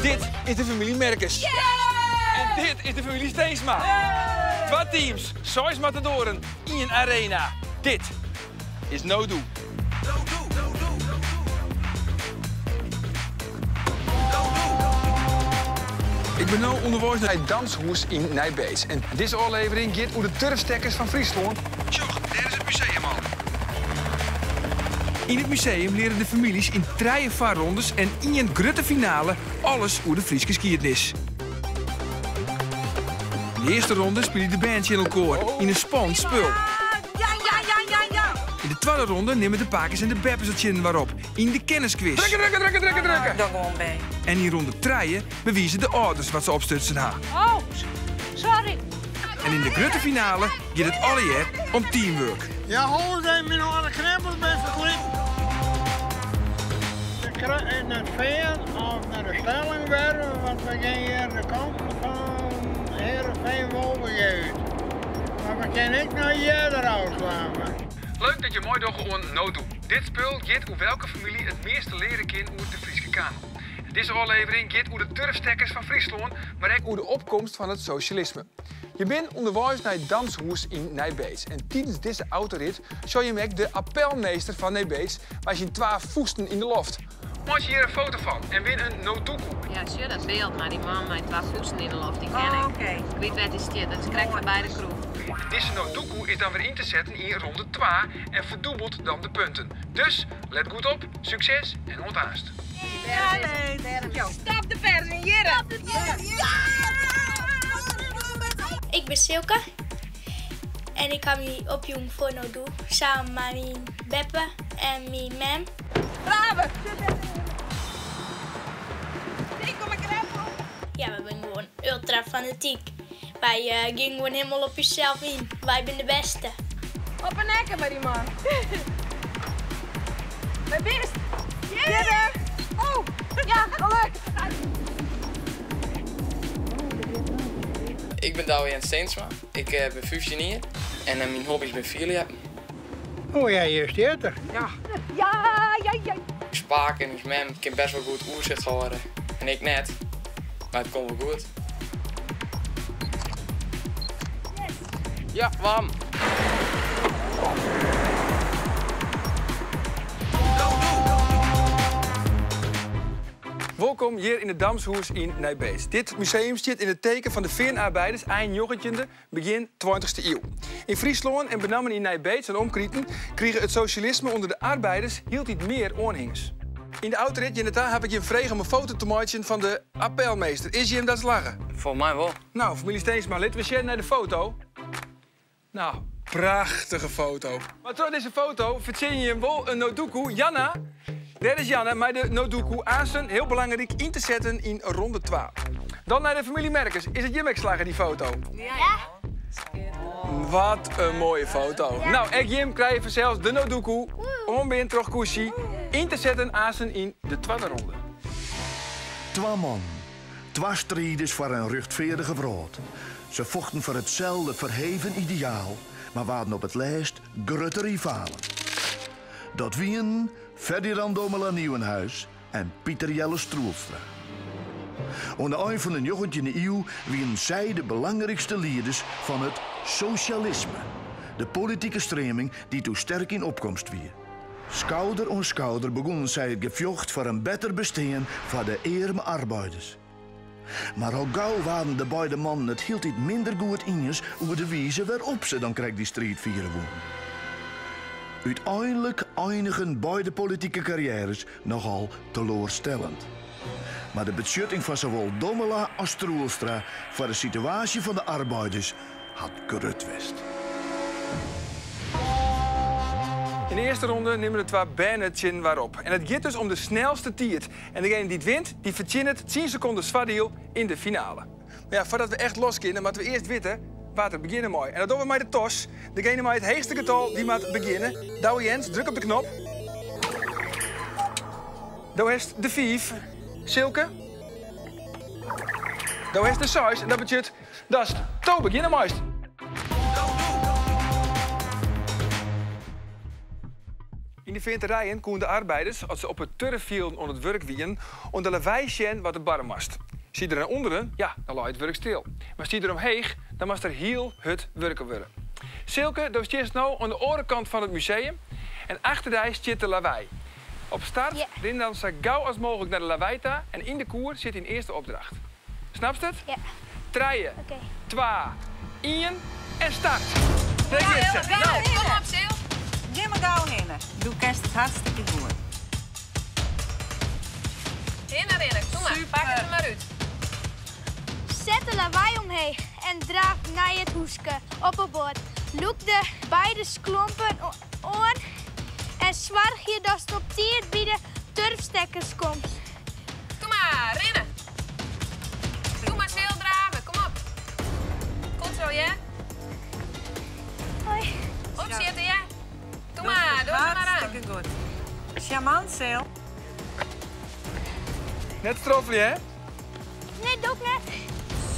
Dit is de familie Merkes. En dit is de familie Steensma. Twa teams, seis matadoren, ien arena. Dit is No Doe. Ik bin no ûnderweis nei it Damshûs yn Nij Beets. En dizze ôflevering giet oer de turfstekkers fan Fryslân. Sjoch, dêr is it museum al. Yn it museum leare de famyljes yn trije foarrondes en ien grutte finale alles oer de Fryske skiednis. Yn de earste ronde spylje de bern tsjin elkoar yn in spannend spul. Yn de twadde ronde nimme de pakes en de beppes it tsjin inoar op yn de kenniskwis. Drukke, drukke, drukke, drukke, drukke! Doch gewoan by. En yn ronde trije bewize de âlders wat se opstutsen ha. Oh, sorry. En yn de grutte finale giet it allegear om teamwork. Ja, hâld even myn âlde knibbels by ferklikken. In it fean of nei de Stellingwerven, want we gean hjir de kanten fan Heerenveen Wolvegea út. Mar we kinne ek nei earder ôfslaan. Leuk dat je meidogge oan No Doe. Dit spul giet oer welke famylje it measte leare kin oer de Fryske kanon. Dizze ôflevering giet oer de turfstekkers fan Fryslân, mar ek oer de opkomst fan it sosjalisme. Je binne ûnderweis nei it Damshûs yn Nij Beets en tidens dizze autorit sjogge jim ek de appelmeester fan Nij Beets mei syn twa fûsten yn de loft. Meitsje hjir in foto fan en win in Nodoekoe. Ja, sjoch dat byld mei dy man mei twa fûsten yn de loft, dy ken ik. Ik wit wêr't dy stiet, dat is krekt foarby de kroech. Dizze Nodoekoe is dan wer yn te setten yn ronde twa en ferdûbelt dan de punten. Dus let goed op, sukses en oant aanst. Stop de pers yn hjirre! Ik bin Silke en ik ha my opjûn foar No Doe samen mei myn beppe en myn mem. Brave! Kom ik greppel! Ja, we binne gewoan ultra fanatyk. Wy gean gewoan hielendal op ússels yn. Wy binne de bêste. Op 'e nekke mei dy man. Wêr bist? Hjirre! Oh, ja, geluk! Ik bin Douwe Jens Steensma, ik bin 15 jier en myn hobby's binne fierljeppen. Oh ja, hjir stiet er. Ja. Ja, ja, ja. Ús pake en ús mem kin best wol goed oersicht hâlde en ik net, mar it komt wol goed. Ja, waarm. Wolkom hjir yn it Damshûs yn Nij Beets. Dit museum stiet yn it teken fan de feanarbeiders ein njoggentjinde, begjin tweintichste iuw. Yn Fryslân en benammen yn Nij Beets en omkriten krige it sosjalisme ûnder de arbeiders hieltyd mear oanhingers. Yn de autorit hjir nei ta haw ik jim frege om in foto te meitsjen fan de appelmeester. Is jim dat slagge? Folgens my wol. No, famylje Steensma, litte we sjen nei de foto. No, prachtige foto. Mar troch dizze foto fertsjinje jim wol in Nodoekoe. Janna, dêr is Janna mei de Nodoekoe aansten hiel belangryk yn te setten yn ronde twa. Dan nei de famylje Merkes. Is it jim ek slagge, dy foto? Ja. Wat in moaie foto. No, ek jim krije fansels de Nodoekoe oanbean troch Koesje yn te setten aansten yn de twadde ronde. Twa mannen, twa striders foar in rjochtfeardige wrâld. Se fochten foar itselde ferheven ideaal, mar waarden op it lêst grutte rivalen. Dat wienen Ferdinand Domela Nieuwenhuis en Pieter Jelles Troelstra. Oan de ein fan de njoggentjinde iuw wienen sy de belangrykste lieders fan it sosjalisme, de politike streaming dy't doe sterk yn opkomst wie. Skouder oan skouder begûnen sy it gefjocht foar in better bestean foar de earme arbeiders. Mar al gau waarden de beide mannen it hieltyd minder goed iens oer de wize wêrop't se dan krekt dy striid fiere woenen. Uteinlik einigen beide politike karriêres nochal teloarstellend. Mar de betsjutting fan sawol Domela as Troelstra foar de situaasje fan de arbeiders hat grut west. Yn de earste ronde nimme de twa bern it tsjin inoar op. En it giet dus om de snelste tiid. En degene dy't wint, dy fertsjinnet tsien sekonden foardiel yn de finale. Mar ja, foardat we echt los kinne, moatte we earst witte wa't der begjinne mei. En dat dogge we mei de tos. Degene mei it heechste getal, dy moat begjinne. Douwe Jens, druk op de knop. Do hast de fiif. Silke. Do hast de seis en dat betsjut datsto begjinne meist. Yn Yn de feanterijen koene de arbeiders, as se op 'e turffjilden oan it wurk wienen, oan de lawei sjen wat der barre moast. Stie der nei ûnderen, ja, dan lei it wurk stil. Mar stie der omheech, dan moast der hiel hurd wurke wurde. Silke, do stiest no oan de oare kant fan it museum en achter dy stiet de lawei. Op start rin dan sa gau as mooglik nei de lawei ta en yn de koer sit dyn earste opdracht. Snapst it? Ja. Trije, twa, ien en start! Dêr giet se! No, kom op Sil! Gean mar gau hinne, do kinst it hartstikke goed. Hinne rinne, kom mar, pak it der mar út. Set de lawei omheech en draaf nei it húske op 'e boat. Lûk de beide sklompen oan en soargje datst op tiid by de turfstekkers komst. Doe mar, rinne! Doe mar Sil drave, kom op. Goed zo, ja. Hoi. Opsjitte, ja. Doe mar, doe mar aan. Hartstikke goed. Sjarmant, Sil. Net stroffelje, hè? Nee, doe ik net.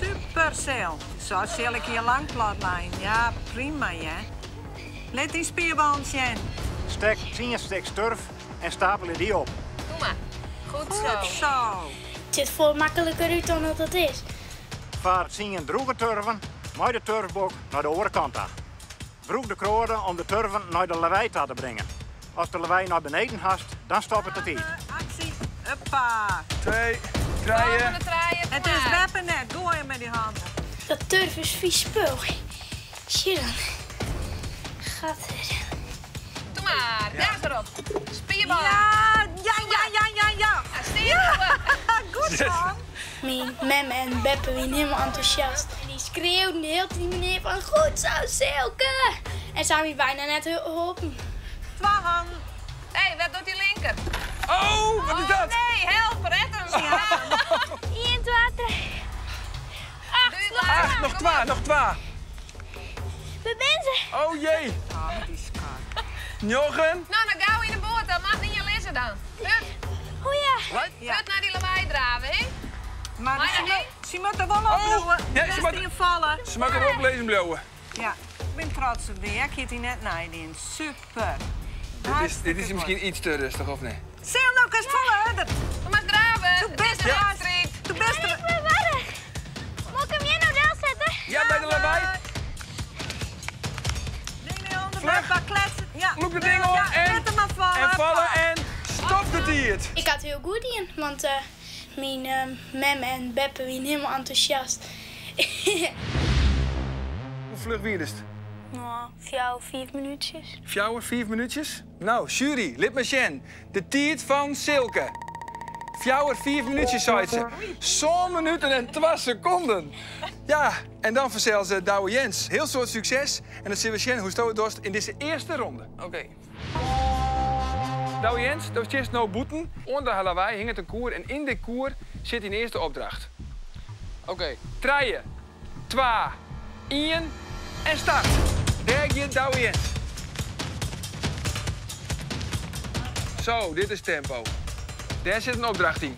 Super, Sil. Sa sil ik hjir lang plat lein. Ja, prima, ja. Lit dyn spierballen sjen. Stek tsien stiks turf en stapelje dy op. Doe mar. Goed zo. Goed zo. It sjocht folle makliker út dan dat it is. Faar tsien drûge turven mei de turfbok nei de oare kant ta. Brûk de kroade om de turven nei de lawei ta te bringen. Ast de lawei nei beneden hast, dan stoppet de tiid. Aksje. Huppa. Twee, trije. Volgende trije, It is beppe net. Goaie mei dy hannen. Dat turf is fys spul. Sjoch dan. Gat der. Doe mar, dêr erop. Spierballen. Ja, ja, ja, ja, ja, ja. Ja, Goed zo. Myn mem en beppe wiene hielendal entûsjast. En dy skreauden de hiele tiid menear fan goed zo Silke! En se ha my byna net holpen. Twa hannen. Hé, wat docht dy linker? Oh, wat is dat? Nee, help, red hem. Ien, twa, trije. Acht, Acht, noch twa, noch twa. Wêr binne se? Oh jee. Oh, dy skat. Njoggen. Nou, dan gau yn de boat, dan moat net lizze dan. Hurd, Oh ja. Ja. hurd nei dy lawei drave, hè? Maar Maar se, nee. se moat der wol op bliuwe. ja, se moat- Best vallen. Se moat derop lizzen bliuwe. Ja, ik bin trots op dy. Ik hie it net neidien. Super. Dit is miskien iets te rêstich, of net? Sil, no kinst folle hurder. Doe mar drave. Doe bist Het is een ja. wedstrijd. Doe bist Ik bin warch. Mol ik him hjir no delsette? Ja, by de lawei. Nee, nee, onder Vlug. maar kletsen. Ja. Lûk de ding oan Ja, en, lit him mar falle. en falle en stop de tiid. Ik ha it hiel goed dien, want myn mem en beppe wiene hielendal entûsjast. Hoe fluch wie it? No, fjouwer, fiif minútsjes. Fjouwer, fiif minútsjes? No, sjuery, lit mar sjen. De tiid fan Silke. Fjouwer, fiif minútsjes, seit se. Sân minuten en twa sekonden. Ja, en dan fansels Douwe Jens. Hiel soad sukses. En dan sille we sjen hoe'tsto it dochst yn dizze earste ronde. Oké. Douwe Jens, do stiest no bûten. Oan de lawei hinget in koer en yn dy koer sit dyn earste opdracht. Oké. Trije, twa, ien en start. Dêr giet Douwe Jens. Zo, dit is tempo. Dêr sit in opdracht yn.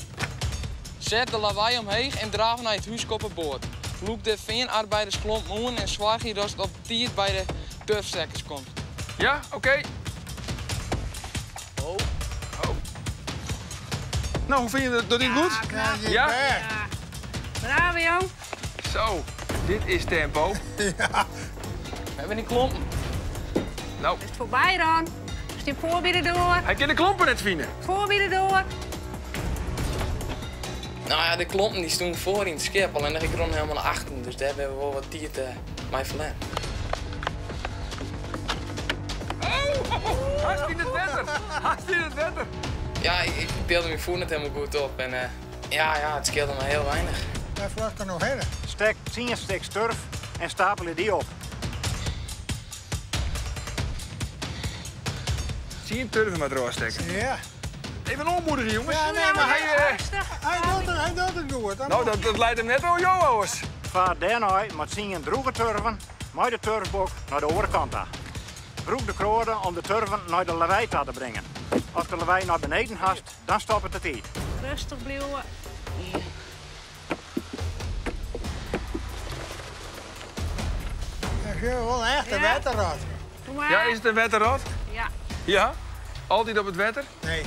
Set de lawei omheech en draaf nei it húske op 'e boat. Lûk de feanarbeidersklompen oan en soargje datst op tiid by de turfstekkers komst. Ja, oké. Oh. Oh. No, hoe fynst dat? Docht it goed? Ja, Ja? bêst. Bravo, jong. Zo, dit is tempo. We hawwe dy klompen. No, Is it foarby dan? Stean foar by de doar. hy kin de klompen net fine. Foar by de doar. No ja, de klompen dy stiene foar yn it skip, allinnich ik rûn hielendal nei achteren, dus dêr hawwe we wol wat tiid mei ferlern. Oh, hast yn it wetter. Hast yn it wetter. Ja, ik tilde myn foet net hielendal goed op en ja, it skeelde mar hiel weinich. Dêr fljocht er noch hinne. Stek tsien stiks turf en stapelje dy op. Tsien turven moat derôf stekke. Ja. Even oanmoedigje, jonges. Ja, nee, mar hy, hy docht it goed. Dat No, dat leit him net oan jo, oars. Faar dêrnei mei tsien drûge turven mei de turfbok nei de oare kant ta. Brûk de kroade om de turven nei de lawei ta te bringen. Ast de lawei nei beneden hast, dan stoppet de tiid. Rêstich bliuwe. Dat is wol echt in Ja. wetterrot. Doe mar. Ja, is it in wetterrot? Ja. Ja? Altyd op it wetter? Nee.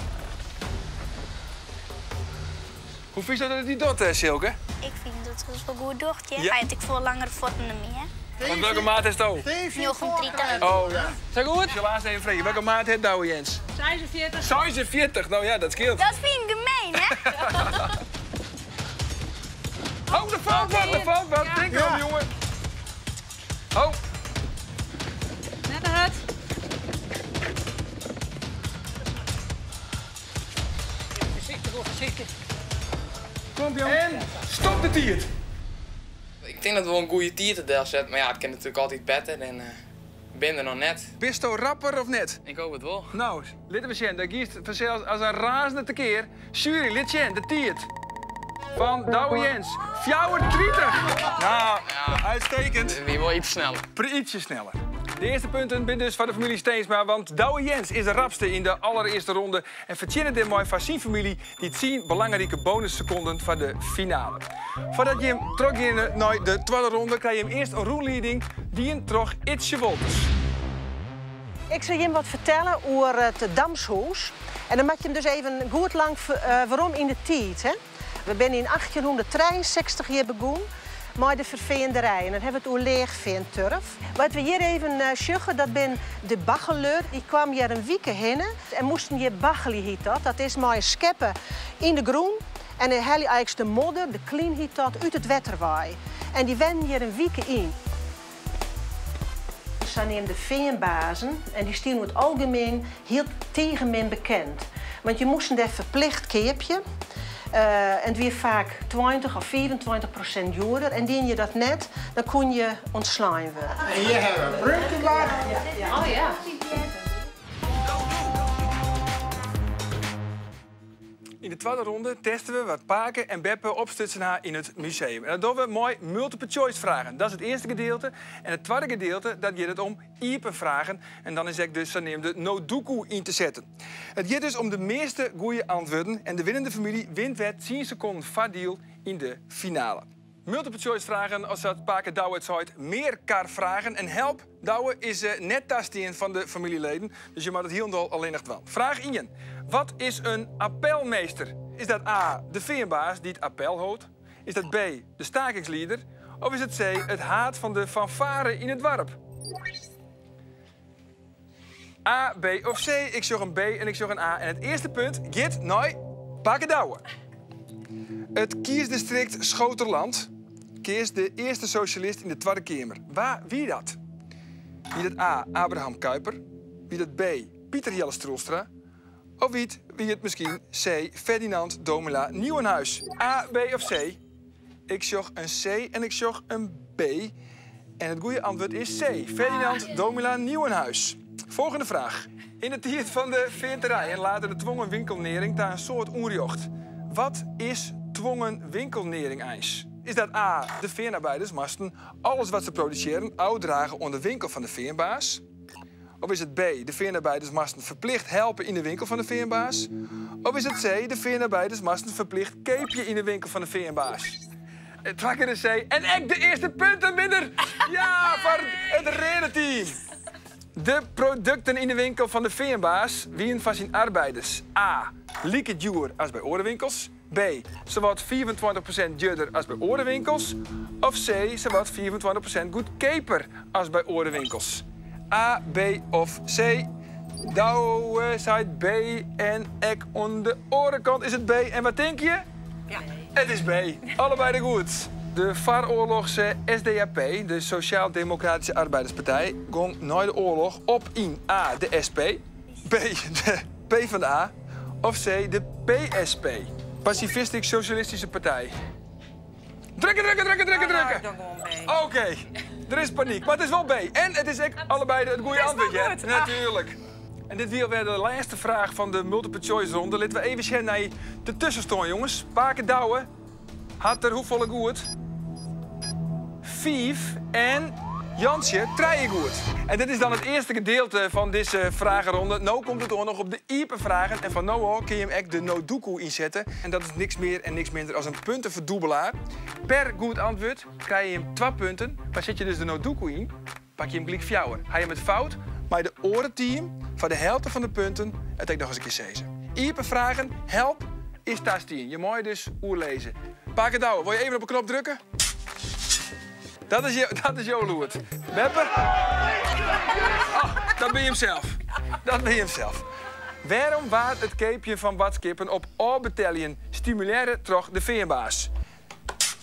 Hoe fynst dat it dy docht, Silke? Ik fyn dat er it wol goed docht, ja. Ja. Hy hat ek folle langere fuotten dan my, hè. Want welke maat is do? 39. Oh ja. Sa goed? Ik sil aanst even freegje. Welke maat hat Douwe Jens? 46. 46, nou ja, dat skeelt. Dat fyn ik gemeen, hè? Oh, der falt wat, der falt wat. Tink erom, jongen. Oh. Net te hurd. Foarsichtich, hoor, foarsichtich. Kom, jong. En stop de tiid. Ik tink dat we wol in goede tiid delset, mar ja, it kin natuerlik altyd better en bin der noch net. Bisto rapper of net? Ik hoop it wol. No, litte we sjen. Dêr giest fansels as in razende tekear. Sjuery, lit sjen, de tiid fan Douwe Jens. 34! Nou, uitstekend. Wie wol iets sneller. Ietsje sneller. De earste punten binne dus foar de famylje Steensma, want Douwe Jens is de rapste yn de allerearste ronde en fertsjinnet dêrmei foar syn famylje dy tsien belangrike bonussekonden foar de finale. Foardat jim trochgeane nei de twadde ronde, krije jim earst in rûnlieding dien troch Itsje Wolters. Ik sil jim wat fertelle oer it Damshûs. En dan moat jim dus even goed lang werom yn de tiid. Hè? We binne yn 1863 hjir begûn mei de ferfeanderij. En dan hawwe we it oer leechfeanturf. Wat we hjir even sjogge, dat bin de baggelju. Dy kwamen hjir in wike hinne en moasten hjir baggelje, hiet dat. Dat is mei in skeppe yn de grûn en dan helje eins de modder, de klyn hiet dat, út it wetter wei. En dy wennen hjir in wike yn. De saneamde feanbazen, en dy stienen oer it algemien hiel tige min bekend. Want je moasten dêr ferplicht keapje. En it wie faak 20 of 25% djoerder. En diene je dat net, dan koene je ûntslein wurde. En hjir hawwe we prúmtebak. Oh ja. Yn de twadde ronde teste we wat pake en beppe opstutsen ha yn it museum. En dat dogge we mei multiple choice fragen. Dat is it earste gedielte. En it twadde gedielte, dat giet it om iepen fragen. En dan is ek de saneamde Nodoku yn te setten. It giet dus om de measte goede antwurden. En de winnende famylje wint wer 10 sekonden foardiel yn de finale. Multiple choice fragen, as dat pake Douwe it seit, mear karfragen. En help, Douwe is net tastien fan de famyljeleden, dus je moatte it hielendal allinnich dwaan. Fraach ien. Wat is in appelmeester? Is dat A, de feanbaas dy't appel hold? Is dat B, de stakingslieder? Of is it C, it haad fan de fanfare yn it doarp? A, B of C? Ik sjoch in B en ik sjoch in A. En it earste punt giet nei pake Douwe. It kiesdistrikt Schoterland keas de earste sosjalist yn de Twadde Keamer. Wa wie dat? Wie dat A, Abraham Kuyper? Wie dat B, Pieter Jelles Troelstra? Of wie it miskien C, Ferdinand Domela Nieuwenhuis? A, B of C? Ik sjoch in C en ik sjoch in B. En it goede antwurd is C, Ferdinand Domela Nieuwenhuis. Folgjende fraach. Yn de tiid fan de feanterij late de twongen winkelnering ta in soad ûnrjocht. Wat is twongen winkelnering eins? Is dat A, de feanarbeiders moasten alles wat se produsearren ôfdrage oan de winkel fan de feanbaas? Of is it B, de feanarbeiders moasten ferplicht helpe yn de winkel fan de feanbaas? Of is it C, de feanarbeiders moasten ferplicht keapje yn de winkel fan de feanbaas? Twa kear de C en ek de earste punten binne der! Ja, foar it reade team! De produkten yn de winkel fan de feanbaas wienen foar syn arbeiders A, like djoer as by oare winkels, B, sawat 25% djurder as by oare winkels of C, sawat 25% goedkeaper as by oare winkels. A, B of C? Douwe seit B en ek oan de oare kant is it B. En wat tinke je? Ja. It is B. Allebeide goed. De foaroarlochse SDAP, de Sosjaal-Demokratyske Arbeiderspartij, gong nei de oarloch op yn A, de SP, B, de PvdA of C, de PSP, Pasifistysk Sosjalistyske Partij. Drukke, drukke, drukke, drukke, drukke. Dan gewoan B. Oké, der is panyk, mar it is wol B. En it is ek allebeide it goede It is wol antwurd, hear. goed. Natuerlik. En dit wie alwer de lêste fraach fan de multiple choice ronde. Litte we even sjen nei de tuskenstân, jonges. Pake Douwe hat der hoefolle goed? Fiif en Jantsje trije goed. En dit is dan it earste gedielte fan dizze frageronde. No komt it oan noch op de iepen fragen. En fan no ôf kin je him ek de Nodoku ynsette. En dat is niks mear en niks minder as in puntenferdûbelaar. Per goed antwurd krije je him 2 punten. Mar set je dus de Nodoku yn, pak je him gelyk fjouwer. Ha je him it fout, mei de oare team foar de helte fan de punten it ek noch ris in kear sizze. Iepen fragen, help is tastien. Je meie dus oerlizze. Pake Douwe, wol je even op 'e knop drukke? Dat is, dat is jo lûd. Beppe? Oh, dat bin jim sels. Dat bin jim sels. Wêrom waard it keapjen fan boadskippen op ôfbeteljen stimulearre troch de feanbaas?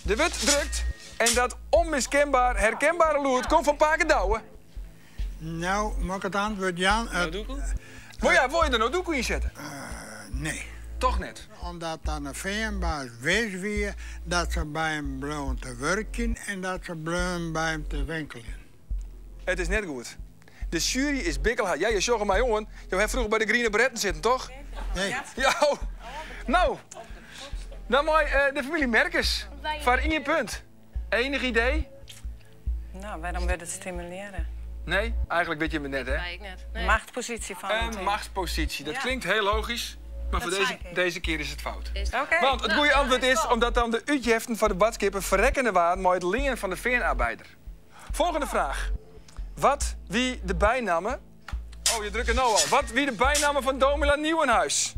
Der wurdt drukt en dat onmiskenbaar herkenbare lûd komt fan pake Douwe. No, moat ik it antwurd jaan? Wol ja, wol je der no doekoe yn sette? Nee. Toch net? Omdat dan de feanbaas wis wie dat se by him bleaun te wurkjen en dat se bleaun by him te winkeljen. It is net goed. De sjuery is bikkelhard. Ja, je sjogge my oan. Jo ha froeger by de Griene Beretten sitten, toch? Nee. Ja, oh. No, dan mei de famylje Merkes foar ien punt. Enig idee? No, wêrom wurdt it stimulearre? Nee, eigentlik wit jim it net, hè? Nee, ik net. Nee. Machtposysje fan In machtsposysje. Dat klinkt hiel logysk, mar foar dizze, dizze kear is it fout. Oké. Want it goede antwurd is omdat dan de útjeften foar de boadskippen ferrekkene waarden mei it lean fan de feanarbeider. Folgjende fraach. Wat wie de bynamme. Oh, je drukke no al. Wat wie de bynamme fan Domela Nieuwenhuis?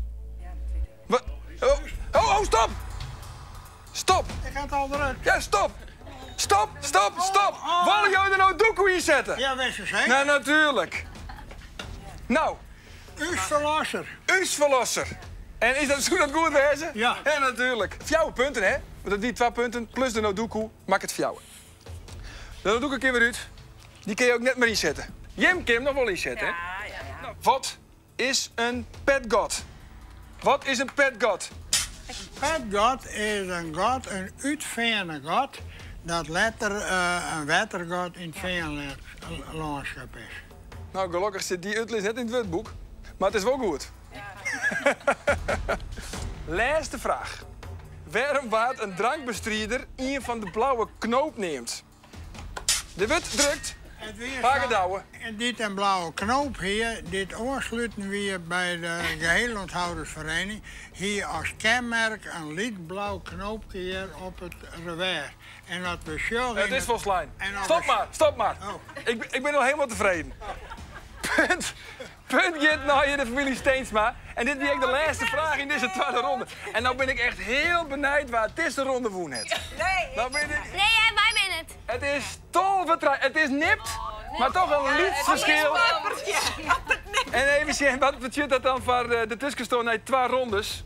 Wat? Oh, oh, oh, stop! Stop! Ik ha it al drukt. Ja, stop! Stop, stop, stop! Wolle jo der no doekoe yn sette? Ja, wist je zeker. Nou, natuerlik. No. Us ferlosser. Us ferlosser. En is dat, soe dat goed wêze? Ja. Ja, natuerlik. Fjouwer punten, hè? Want dat wie twa punten plus de no doekoe makket fjouwer. De no doekoe kin wer út. Dy kinne je ek net mear ynsette. Jim kin him noch wol ynsette, hè? Ja, ja, ja. No, wat is in petgat? Wat is in petgat? In petgat is in gat, in útfearne gat, dat letter in wettergat yn it feanlânskip is. No, gelokkich sit dy útlis net yn it wurdboek, mar it is wol goed. Lêste fraach. Wêrom waard in drankbestrider ien fan de blauwe knoop neamd? Der wurdt drukt. It wie Pake Douwe. Dy't in blauwe knoop hie, dy't oansluten wie by de Geheelonthouders-feriening, hie as kenmerk in lyts blau knoopke hjir op it revers. En as we sjogge It is folslein. Stop mar, stop mar. Ik, ik bin al hielendal tefreden. Punt. Punt giet nei de famylje Steensma. En dit wie ek de lêste fraach yn dizze twadde ronde. En no bin ik echt hiel benijd wa't dizze ronde wûn hat. Nee, No bin ik... nee hè, wy binne it. It is 12 It is nipt, mar toch in lyts ferskil. En even sjen, wat betsjut dat dan foar de tuskenstân nei twa rondes?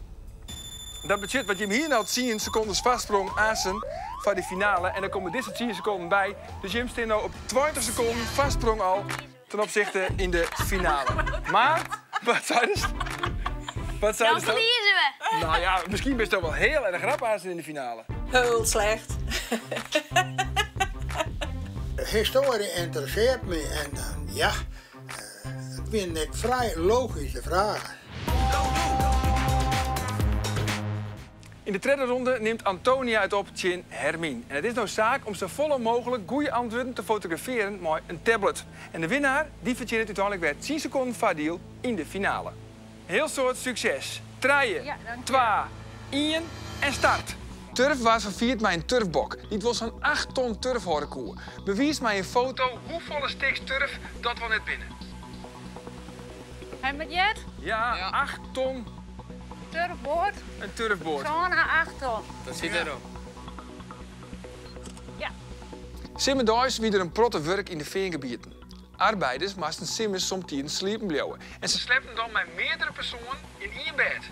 Dat betsjut wat jim hier no 10 sekondes foarsprong aansen foar de finale. En dan komme dizze 10 sekonden by. Dus jim stean no op 20 sekonden foarsprong al ten opsichte yn de finale. Mar, wat seidest? Wat Dan seidest? ferlieze we. No ja, miskien bisto wol hiel erch rap aansen yn de finale. Hiel slecht. Histoarje ynteressearret my en dan, ja, it wienen ek frij logyske fragen. Yn de tredde ronde nimt Antonia it op tsjin Hermien. En it is no saak om safolle mooglik goede antwurden te fotografearjen mei in tablet. En de winnaar dy fertsjinnet úteinlik wer 10 sekonden foardiel yn de finale. Hiel soad sukses. Trije, twa, ien en start! Turf waard ferfierd mei in turfbok, dy't wol sa'n 8 ton turf hâlde koe. Bewiis mei in foto hoefolle stiks turf dat wol net binne. Hy moat heard? Ja, 8 ton. Turfboard? In turfboard. Sân à 8 ton. Dat sit derop. Ja. Simmerdeis wie der in protte wurk yn de feangebieten. Arbeiders moasten simmers somtiden sliepen bliuwe en se slepten dan mei meardere persoanen yn ien bêd.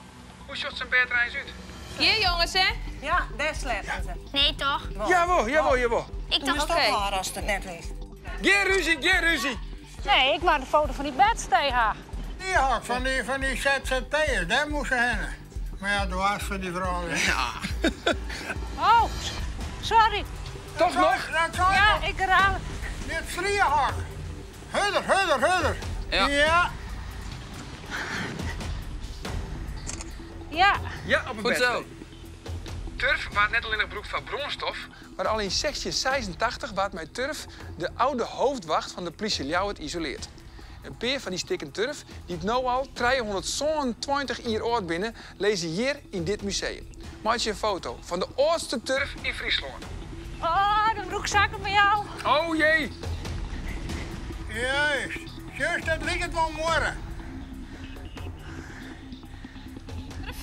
Hoe sjocht sa'n bêd der eins út? Hjir jonges, hè? Ja, dêr slepten se. Nee, toch? Jawol, jawol, jawol. Ik tocht Moatst ophâlde ast it net witst. Gjin rúzje, gjin rúzje! Nee, ik moat de foto fan dy bedstee ha. Dy hok fan dy ZZP'ers, dêr moast se hinne. Mar ja, doe hast foar dy froulju. Oh, sorry. Toch noch? Dat sei Ja, ik. ik herhaal. Dit sliehok. Hurder, hurder, hurder. Ja. Ja. Ja. Ja, op in Goed zo. bedstee. Turf waard net allinnich brûkt foar brânstof, mar al yn 1686 waard mei turf de oude hoofdwacht fan de plysje Ljouwert isoleard. In pear fan dy stikken turf, dy't no al 327 jier âld binne, lizze hjir yn dit museum. Meitsje in foto fan de âldste turf yn Fryslân. Oh, de broek zakken bij jou. Oh jee! Juist. Just, dat liket wol muorre.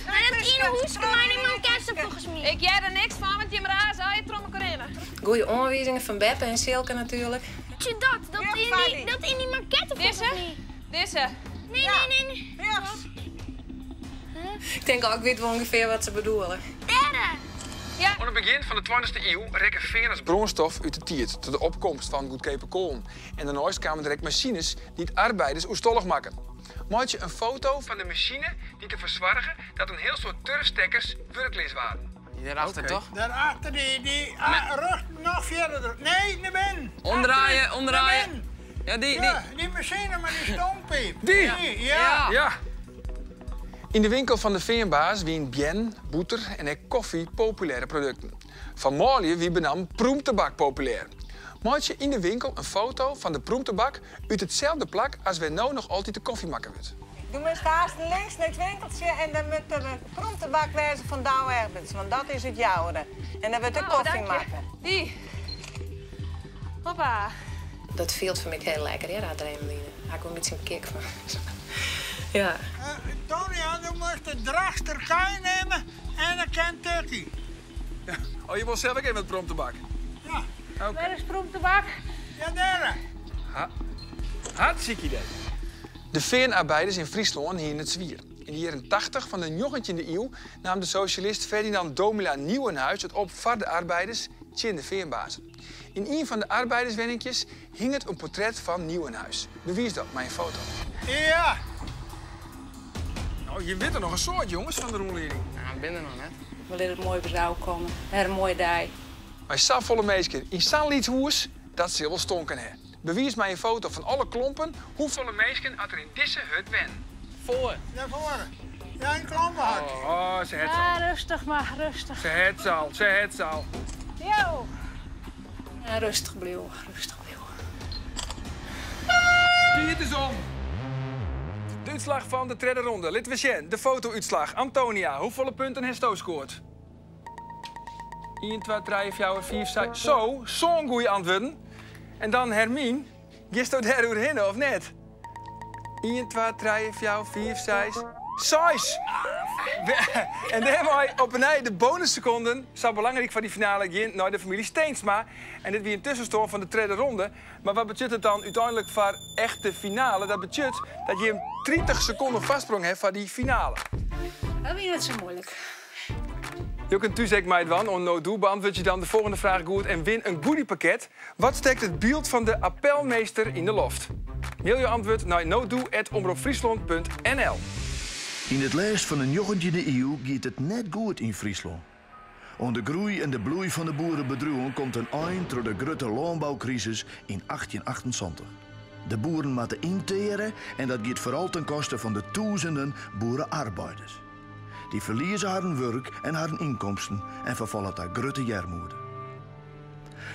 Mar dat iene húske mei dy manketten folgens my. Ik hear der niks fan, want jim raze allegear troch mekoar hinne. Goeie oanwizingen fan Beppe en Silke natuerlik. Sjoch dat, dat yn dy, dat yn dy mankette folgens my. Dizze? Nee, nee, nee, nee. Rjochts. Ik tink al, ik wit wol ûngefear wat se bedoele. Dêre! Ja. Oan it begjin fan de tweintichste iuw rekke fean as brânstof út de tiid troch de opkomst fan goedkeape koalen. En dêrneist kamen der ek masines dy't arbeiders oerstallich makken. Meitsje in foto fan de masine dy't derfoar soarge dat in hiel soad turfstekkers wurkleas waarden. Dy dêrachter, toch? Dêrachter, dy, dy, rjochts, noch fierder. Nee, nei binnen. Omdraaie, omdraaie. Nei binnen. Ja, dy, dy. Ja, dy masine mei dy stoompiip. Dy? Ja. Ja. Yn de winkel fan de feanbaas wienen beannen, bûter en ek kofje populêre produkten. Foar manlju wie benammen prûmtabak populêr. Meitsje yn de winkel in foto fan de prûmtabak út itselde plak as wêr no noch altyd de kofje makke wurdt. Do moatst aanst links nei it winkeltsje en dan moat der in prûmtabak wêze fan Douwe Egberts, want dat is út Joure. En dan wurdt de Oh, kofje dank je. makke. Dy. Hoppa. Dat fielt foar my hiel lekker, hear, adrenaline. Dêr ha ik wol in bytsje in kick fan. Ja. Tonia, do moatst de Drachtster kei nimme en de Kentucky. Oh, je wol sels ek even wat prûmtabak? Ja. Oké. Wêr is prûmtabak? Ja, dêr. Ha, hartstikke idee. De feanarbeiders yn Fryslân hiene it swier. Yn de jierren tachtich fan de njoggentjinde iuw naam de sosjalist Ferdinand Domela Nieuwenhuis it op foar de arbeiders tsjin de feanbazen. Yn ien fan de arbeiderswenninkjes hinget in portret fan Nieuwenhuis. Bewiis dat mei in foto. Ja. No, jim witte noch in soad, jonges, fan de rûnlieding. Ja, ik bin der noch net. We litte it moai op ús ôfkomme. Wer in moaie dei. Mei safolle minsken yn sa'n lyts hûs, dat sil wol stonken ha. Bewiis mei in foto fan alle klompen hoefolle minsken at der yn dizze hut wennen. Foar. Dêrfoar. Ja, in klompehut. Oh, se hat se al. Ja, rêstich mar, rêstich. Se hat se al, se hat se al. Jo. Ja, rêstich bliuwe, rêstich bliuwe. Tiid is om. De útslach fan de tredde ronde. Litte we sjen. De foto-útslach. Antonia, hoefolle punten hasto skoard? 1, 2, 3, 4, 5, 6. Zo, sân goede antwurden. En dan Hermien, giesto dêr oerhinne of net? 1, 2, 3, 4, 5, 6. Seis! En dêrmei op 'e nij de bonussekonden, sa belangryk foar dy finale, gean nei de famylje Steensma. En dit wie in tuskenstân fan de tredde ronde. Mar wat betsjut it dan úteinlik foar echt de finale? Dat betsjut dat jim 30 sekonden foarsprong ha foar dy finale. Dat wie net sa muoilik. Jo kinne thús ek meidwaan oan No Doe. Beantwurdzje dan de folgjende fraach goed en win in goodiepakket. Wat stekt it byld fan de appelmeester yn de loft? Mail jo antwurd nei nodoe@omropfryslân.nl. Yn it lêst fan de njoggentjinde iuw giet it net goed yn Fryslân. Oan de groei en de bloei fan de boerebedriuwen komt in ein troch de grutte lânboukrisis yn 1878. De boeren moatte ynteare en dat giet foaral ten koste fan de tûzenen boere-arbeiders. Dy ferlieze harren wurk en harren ynkomsten en ferfalle ta grutte earmoede.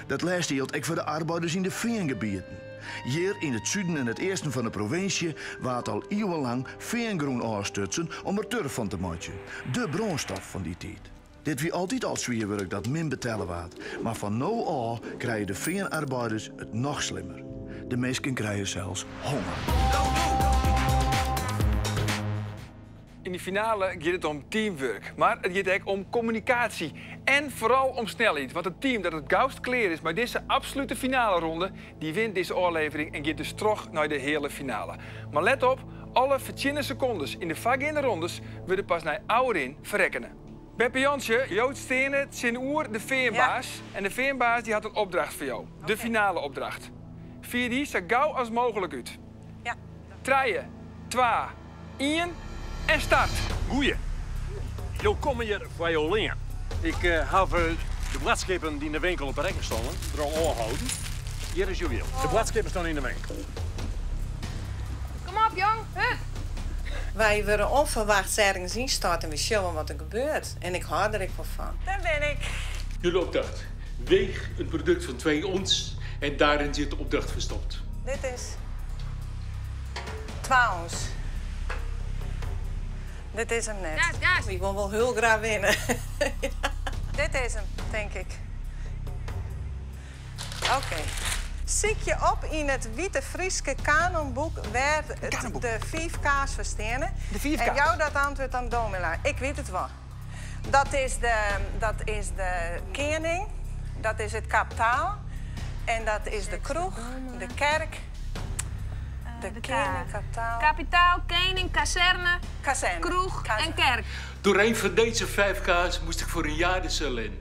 Dat lêste jildt ek foar de arbeiders yn de feangebieten. Hjir yn it suden en it easten fan de provinsje waard al iuwenlang feangrûn ôfstutsen om der turf fan te meitsjen, de brânstof fan dy tiid. Dit wie altyd al swier wurk dat min betelle waard, mar fan no ôf krije de feanarbeiders it noch slimmer. De minsken krije sels honger. Yn de finale giet it om teamwurk, mar it giet ek om kommunikaasje en foaral om snelheid. Want it team dat it gaust klear is mei dizze absolute finaleronde, dy wint dizze ôflevering en giet dus troch nei de heale finale. Mar let op, alle fertsjinne sekondes yn de foargeande rondes wurde pas nei ôfrin ferrekkene. Beppe Jantsje, jo steane tsjinoer de feanbaas en de feanbaas dy hat in opdracht foar jo. De finale-opdracht. Fier dy sa gau as mooglik út. Ja. Trije, twa, ien en start! Goeie. Jo komme hjir foar jo lean. Ik haw de boadskippen dy't yn de winkel op de rekken stonden der al ôfholden. Hjir is jo jild. De boadskippen stean yn de winkel. Kom op, jong. Hup. Wy wurde ûnferwachts ergens ynstort en we sjogge wat der gebeurt. En ik hâld der ek wol fan. Dêr bin ik. Jullie opdracht. Weeg een product van 2 ons en daarin zit de opdracht verstopt. Dit is 2 ons. Dit is him net. Gas, gas. Ik wol wol hiel graach winne. Dit is him, tink ik. Oké. Sykje op yn it wite Fryske kanonboek wêr't de fiif K's foar steane. De fiif En K's. jou dat antwurd oan Domela. Ik wit it wol. Dat is de, dat is de kening, dat is it kaptaal en dat is de kroech, de kerk, de kening, kaptaal. Kapitaal, kening, kazerne, Kazerne. kroech en kerk. Door een van deze vijf K's moest ik voor een jaar de cel in.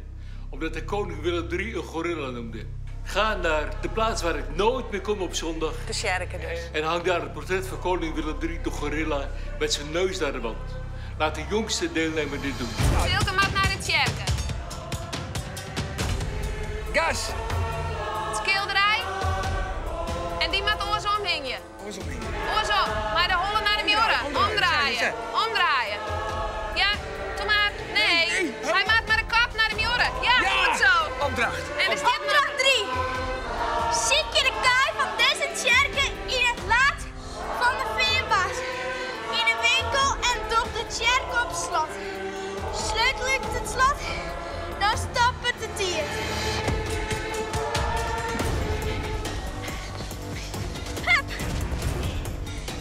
Omdat de koning Willem III een gorilla noemde. Ga naar de plaats waar ik nooit meer kom op zondag. De Sjerke dus. En hang daar het portret van koning Willem III, de gorilla, met zijn neus naar de wand. Laat de jongste deelnemer dit doen. Silke mag naar de tsjerke. Gas! Het schilderij. En die moet oorsom hingje. Oorsom hingje. Oorsom. Maar de hollen naar de Omdraaien, muren. omdraaien. Omdraaien. Omdraaien. Ja, doe maar. Nee. Hij maakt maar de kop naar de muren. Ja, goed zo. Opdracht. En is dit maar... Opdracht 3. Ziek je de kaai van deze tjerken in het laad van de veerbaas. In de winkel en doch de tjerk op slot. Sleutel ik het slot, dan stapt het de tier. Hup.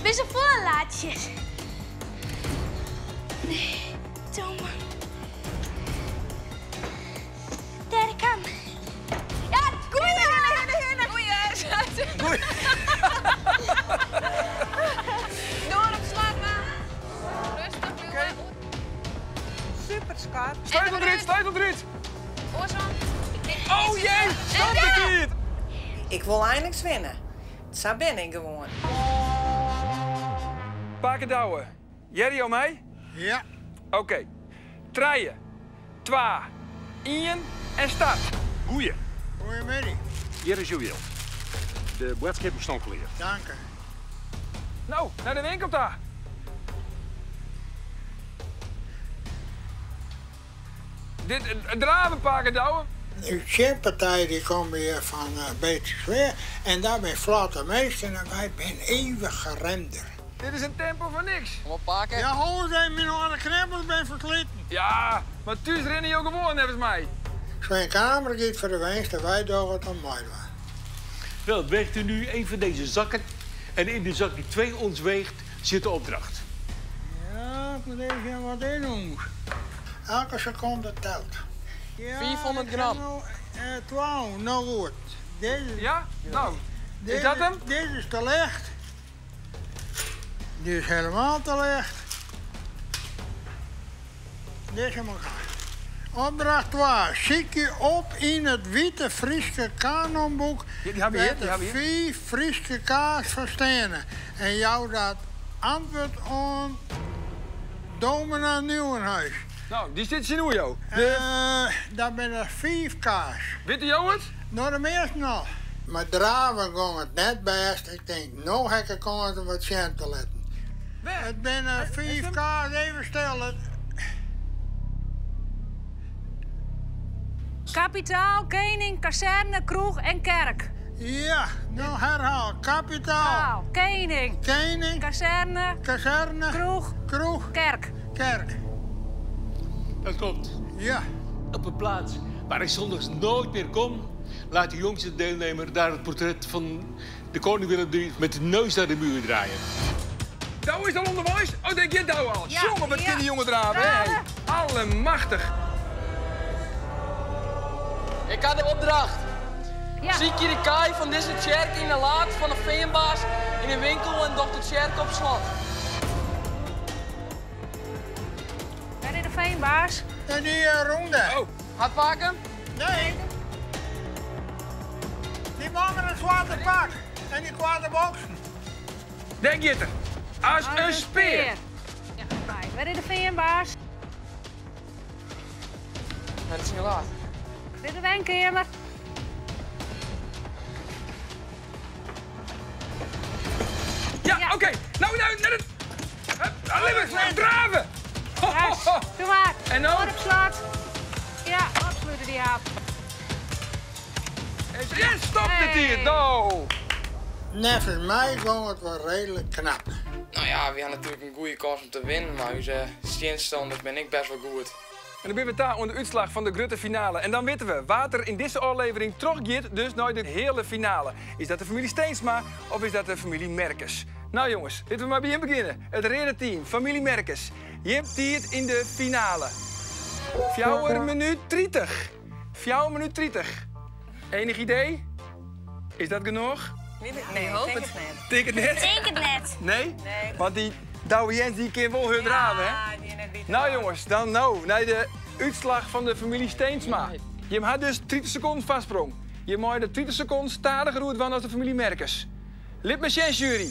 Ben ze volle laadjes. Nee, Thomas. Daar kan. Ja, goeie! Goeie. Door op slag maar. Rustig, Luwe. Super scherp. Sleutel eruit, sleutel eruit. Oorsom. Oh jee, stop de tijd. Ik wil eindelijk winnen. Zo ben ik gewoon. Paken douwen. Jerry om mij? Ja. Oké. Treien, 2, 1 en start. Goeie. Goedemiddag. Hier is uw geld. De boodschappen staan klaar. Dank u. Nou, naar de winkel daar. Dit draven pakken douwen. De partij die komt hier van uh, En daar ben vlotte meesten en wij zijn eeuwig geremder. Dit is een tempo van niks. Kom op, pakken. Ja, hoor, zijn mijn aan de knippels ben versleten. Ja, maar thuis rennen je ook gewoon, volgens mij. Zijn kamer gaat voor de winst en wij doen het om mij. Wel, weegt u nu een van deze zakken. En in de zak die 2 ons weegt, zit de opdracht. Ja, ik moet even wat in doen. Elke seconde telt. Ja, 400 gram. Nou, 12, nou goed. Deze, ja? Nou, deze, is dat hem? Deze is te licht. Die is helemaal te licht. Deze is elkaar. Opdracht 2. Ziek je op in het witte Friese kanonboek Ja, die hebben we hier, die de hebben we hier. vier Friese kaas verstenen. En jou dat antwoord aan Domina Nieuwenhuis. Nou, die zit in joh. Dat ben er 5 kaas. Weet u het? Nou, de meeste nog. Maar draven ging het net best. Ik denk, nou heb ik kans om wat cent te letten. Het ben er 5 kaas, even stil. Kapitaal, kening, kazerne, kroeg en kerk. Ja, nou herhaal. Kapitaal. Kening. Kening. Kazerne. Kazerne. Kroeg. Kroeg. Kerk. Kerk. Dat klopt. Ja. Op een plaats waar ik zondags nooit meer kom, laat de jongste deelnemer daar het portret van de koning Willem III met de neus naar de muur draaien. Douw is al onderwijs? Oh, denk je Douw al? Ja, Jongen, wat ja. kan die jongen draven, hè? Allemachtig. Ik had de opdracht. Ja. Zie je de kaai van deze tjerk in de laad van de veenbaas in de winkel en dokter Tjerk op slot. Ben je de veenbaas? En die ronde. Oh. Had pakken? Nee. Die man met een zwarte pak en die kwade boksen. Denk je het? Als een speer. Ja, bij. Waar is de veenbaas? Nee, dat is niet laat. Dit is de wijnkamer. Ja, Ja. oké. Nou, nou, naar het... Hup, Alleen maar draven. Ho, ho, ho. Doe maar. En nou? Voor op slot. Ja, absoluut die aap. En stop het hier, nou. Nevens mij ging het wel redelijk knap. Nou ja, we hadden natuurlijk een goede kans om te winnen, maar onze tegenstanders ben ik best wel goed. En dan binne we ta oan de útslach fan de grutte finale. En dan witte we wa't der yn dizze ôflevering trochgiet, dus nei de heale finale. Is dat de famylje Steensma of is dat de famylje Merkes? Nou jonges, litte we mar by jim begjinne. It reade team, famylje Merkes. Jim tiid yn de finale. Fjouwer minút 30. 4 minút 30. Enig idee? Is dat genôch? Nee, tink it net. Tink it net? Tink it net. Nee? Want dy Douwe Jens dy kin wol hurd drave, hè? Ja, dy net by Nou jonges, dan no nei de útslach fan de famylje Steensma. Jim ha dus 30 sekonden foarsprong. Jim meie de 30 sekonden stadiger oer dwaan as de famylje Merkes. Lit my sjen, sjuery.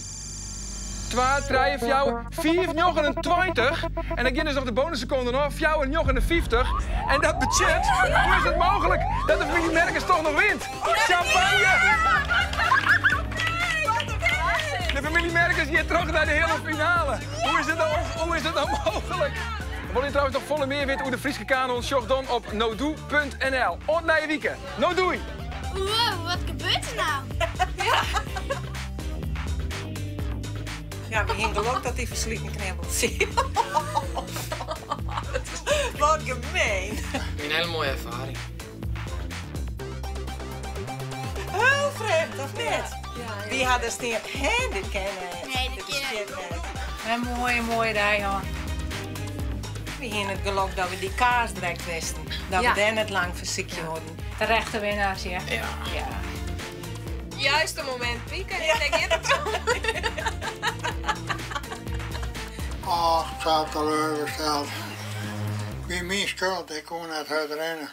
2, 3, 4, 5, 29. En dan gean dus noch de bonussekonden ôf, 4, 59. En dat betsjut, hoe is it mooglik dat de famylje Merkes toch noch wint? Champagne! De famylje Merkes giet troch nei de heale finale. Hoe is it nou, hoe is it nou mooglik? Wolle je trouwens noch folle mear witte oer de Fryske kanon? Sjoch dan op nodoe.nl. Oant nije wike. No doei! Wow, wat gebeurt der nou? Ja, we hiene gelok dat dy fersliten knibbels. Wat gemeen. Een hele mooie ervaring. Heel frjemd, of net? Dy ha der stean, hè, dit kin net. Nee, dit is kin net. In moaie, moaie dei hân. We hiene it gelok dat we dy kaas direkt wisten. Dat we dêr net lang foar sykje hoegden. Terechte winnaars, ja. Ja. Ja. Juiste momint pieken, dêr giet it om. Och, sa teleurgesteld. Wie myn skuld, ik koe net hurd rinne.